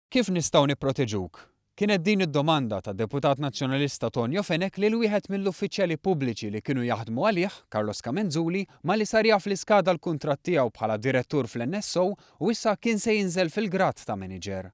Kif nistgħu nipproteġuk? Kienet din id-domanda tad-Deputat Nazzjonalista Tonio Fenech lil wieħed mill-uffiċjali pubbliċi li kienu jaħdmu għalih, Carlos Camenzuli, malli sar jaf li skada l-kuntratt tiegħu bħala direttur fl-NSO u issa kien se jinżel fil-grad ta' manager.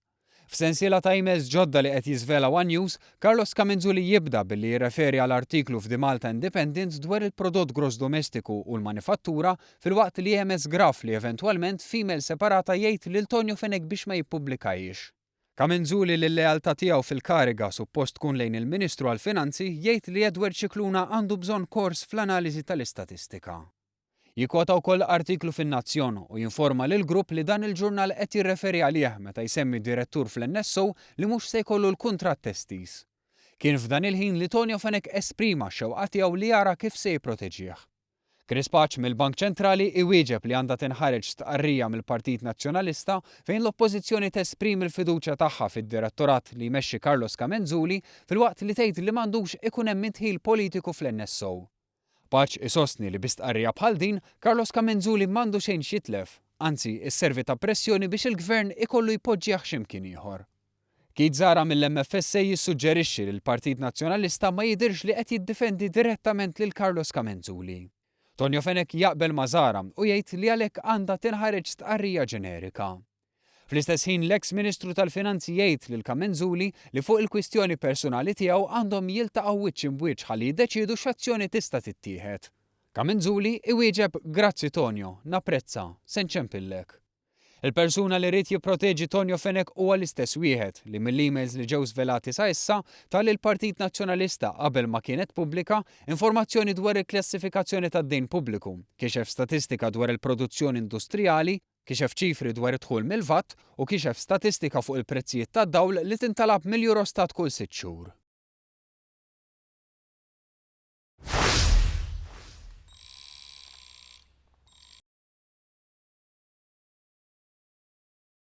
F'sensiela ta' emails ġodda li qed jiżvela one News, Carlos Camenzuli jibda billi jirreferi għal artiklu f'The Malta Independent dwar il-prodott gross domestiku u l-manifattura filwaqt li jehmeż graff li eventwalment f'email separata jgħid lil Tonio Fenech biex ma jippubblikahiex. Camenzuli li l-lealtà tiegħu fil-kariga suppost tkun lejn il-Ministru għall-Finanzi jgħid li Edward Scicluna għandu bżonn kors fl-analiżi tal-istatistika. Jikkwota wkoll artiklu fin-Nazzjon u jinforma lill-grupp li dan il-ġurnal qed jirreferi għalih meta jsemmi direttur fl-NSO li mhux se jkollu l-kuntratt estiż. Kien f'dan il-ħin li Tonio Fenech esprima x-xewqa tiegħu li jara kif se jipproteġih. Chris Pace mill-Bank Ċentrali iwieġeb li għandha tinħareġ stqarrija mill-Partit Nazzjonalista fejn l-Oppożizzjoni tesprimi l-fiduċja tagħha fid-Direttorat li jmexxi Carlos Camenzuli filwaqt li tgħid li m'għandux ikun hemm indħil politiku fl-NSO. Pace isostni li bi stqarrija bħal din, Carlos Camenzuli m'għandu xejn x'jitlef, anzi isservi ta' pressjoni biex il-Gvern ikollu jpoġġih x'imkien ieħor. Keith Zahra mill-MFSA jissuġġerixxi li l-Partit Nazzjonalista ma jidhirx li qed jiddifendi direttament lil Carlos Camenzuli. Tonio Fenech jaqbel ma' Zahra u jgħid li għalhekk għandha tinħareġ stqarrija ġenerika. Fl-istess ħin l-eks Ministru tal-Finanzi jgħid lil Camenzuli li fuq il-kwistjoni personali tiegħu għandhom jiltaqgħu wiċċ imb'wiċċ ħalli jiddeċiedu x'azzjoni tista' tittieħed. Camenzuli iwieġeb Grazzi Tonio, napprezza, se nċempillek. Il-persuna li ried jipproteġi Tonio Fenech huwa l-istess wieħed li mill-emails li ġew żvelati sa issa ta lill-Partit Nazzjonalista qabel ma kienet pubblika informazzjoni dwar il-klassifikazzjoni tad-dejn pubbliku, kixef statistika dwar il-produzzjoni industrijali, kixef ċifri dwar id-dħul mill-VAT u kixef statistika fuq il-prezzijiet tad-dawl li tintalab mill-Eurostat kull sitt xhur.